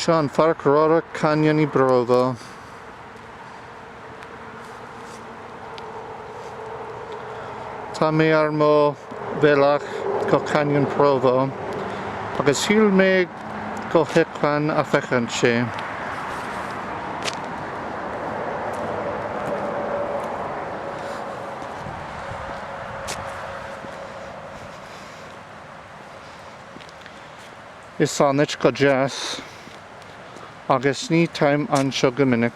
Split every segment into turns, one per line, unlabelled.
Seo an Pháirc Radhairc Canyon i bProvo. Tá mé ar mo bhealach go Canyon Provo agus shíl mé go thiocfainn a féachaint sé. Is an-áit go deas agus ní táim anseo go minic.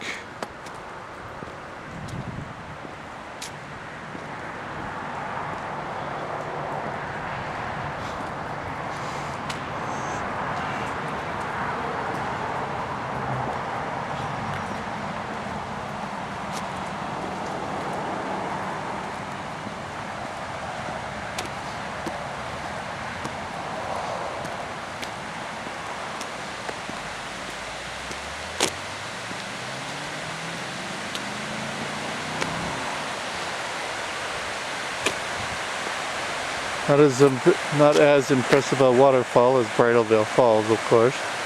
Not as, not as impressive a waterfall as Bridalveil Falls, of course.